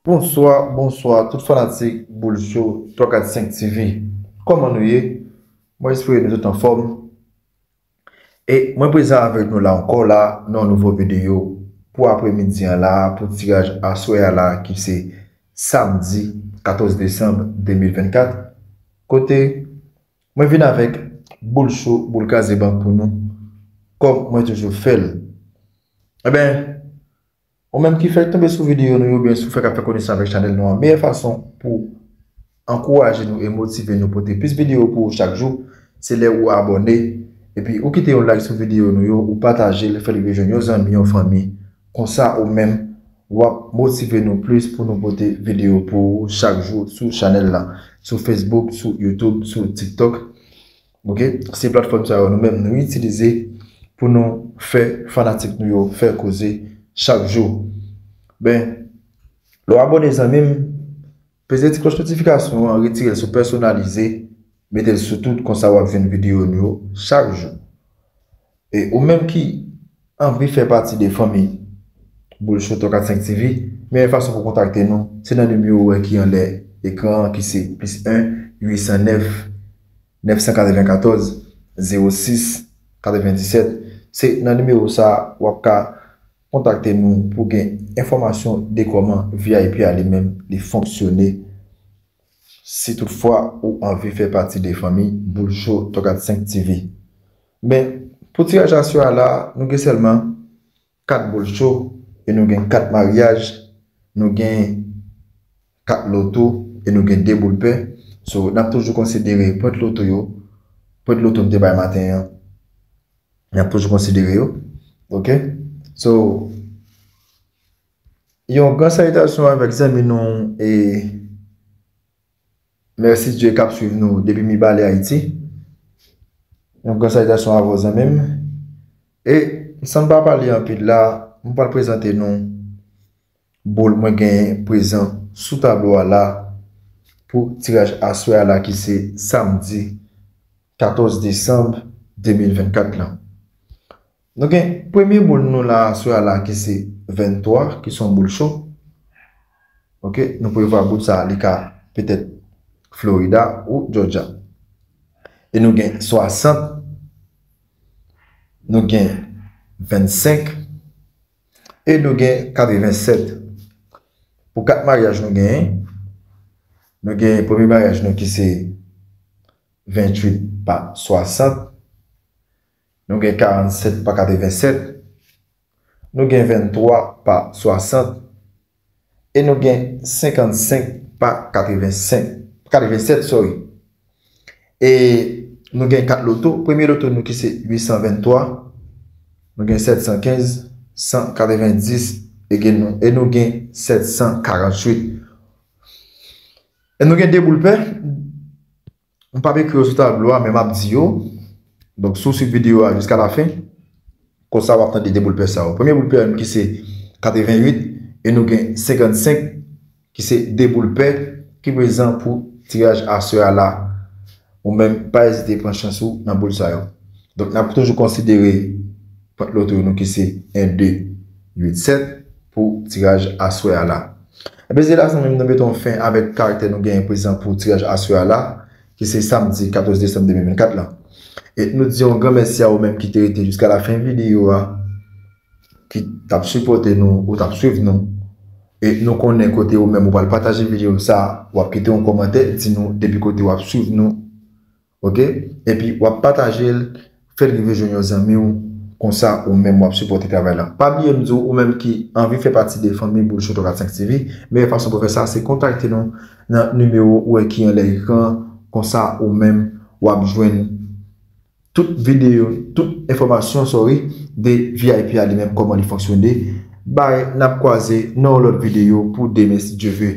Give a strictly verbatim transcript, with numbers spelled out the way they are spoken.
Bonswa, bonswa, tout fanatik Boul Show twa kat senk T V. Kòman nou ye? Mwen espere nou tout anfòm. E mwen prezan avèk nou la ankò la, nan yon nouvo videyo pou apremidi an la, pou tiraj aswè a la, ki se samdi katòz desanm de mil vennkat. Kote mwen vin avèk boul cho, boul kraze bank pou nou, kòm mwen toujou fè l. Enben, ou menm ki fèk tonbe sou videyo nou yo, oubyen si w fèk ap fè konesans avèk chanèl nou an, meyè fason pou ankouraje nou e motive nou pote plis videyo pou ou chak jou, se lè ou abòne, epi ou kite yon like sou videyo nou yo, ou pataje l, fè l rive jwenn yon zanmi, yon fanmi. Konsa ou menm, w ap motive nou plis pou nou pote videyo pou ou chak jou sou chanèl la, sou Facebook, sou YouTube, sou TikTok. Ok? Se platfòm sa yo nou menm nou itilize pou nou fè fanatik nou yo fè koze chak jou. Ben, lè w abòne zanmi m, peze ti klòch notifikasyon an, retire l sou pèsonalize, mete l sou tout, konsa w ap jwenn videyo nou yo chak jou. E ou menm ki anvi fè pati de fanmi Boul Show twa kat senk T V, meyè fason pou kontakte nou, se nan nimewo ou wè ki anlè ekran an, ki se plis en uit san nèf nèf san katrevenkatòz zewo sis katrevendisèt. Se nan nimewo sa a w ap ka kontakte nou pou gen enfòmasyon de kòman V I P a li menm li fonksyone, si toutfwa ou anvi fè pati de fanmi Boul Show twa kat senk T V. Men, pou tiraj aswè a la, nou gen sèlman kat boul cho, e nou gen kat maryaj, nou gen kat loto, e nou gen de boul pè. So, n ap toujou konsidere pwent loto yo, pwent loto m te bay maten an, n ap toujou konsidere yo. Ok? So, yon gran salitasyon avèk zanmi nou e Mèsi Dye k ap swiv nou depi Mibalè, Ayiti. Yon gran salitasyon avè w, zanmi m. E san m pa pale anpil la, m pral prezante nou boul mwen genyen prezan sou tablo a la pou tiraj aswè a la ki se samdi katòz desanm de mil vennkat lan. Nou gen premye boul nou la aswè a la ki se venntwa, ki se yon boul cho. Ok, nou prevwa boul sa a, li ka petèt Florida ou Georgia. E nou gen swasant, nou gen vennsenk, e nou gen katrevennsèt. Pou kat maryaj nou genyen, nou gen premye maryaj nou ki se venntuit pa swasant, nou gen karannsèt pa katrevennsèt, nou gen venntwa pa swasant, e nou gen senkannsenk pa katrevensenk, katrevennsèt, sorry. E nou gen kat loto. Premye loto nou ki se uit san venntwa, nou gen sèt san kenz, san katrevendis, e gen nou, e nou gen sèt san karanntuit. E nou gen de boul pè. M p ap ekri yo sou tablo a, men m ap di yo. Donk, si w swiv videyo a jiska lafen, konsa w ap tande de boul pè sa yo. Premye boul pè nou ki se katrevenuit, e nou gen senkannsenk, ki se de boul pè, ki prezan pou tiraj aswè a la. Ou menm, pa ezite pran chans ou nan boul sa yo. Donk, n ap toujou konsidere pwent loto nou ki se en, de, uit, sèt pou tiraj aswè a la. Ebyen, se la, zanmi m, nou mete yon fen avèk karaktè nou genyen prezan pou tiraj aswè a la, ki se samdi katòz desanm de mil vennkat lan. E nou di yon gran mèsi a ou menm ki te rete jiska lafen videyo a, ki t ap sipòte nou, ou t ap swiv nou. E nou konnen kote ou menm ou pral pataje videyo sa, w ap kite yon kòmantè, di nou depi kote w ap swiv nou. Ok? Epi w ap pataje l, fè l rive jwenn yon zanmi w, konsa ou menm w ap sipòte travay la. Pa bliye m di w, ou menm ki anvi fè pati de fanmi Boul Cho twa kat senk T V, meyè fason pou fè sa, se kontakte nou nan nimewo ou wè ki anlè ekran an, konsa ou menm w ap jwenn tout videyo, tout enfòmasyon, sorry, de V I P a li menm, kòman li fonksyone. Bay, n ap kwaze nan yon lòt videyo pou demen, si Dye vle.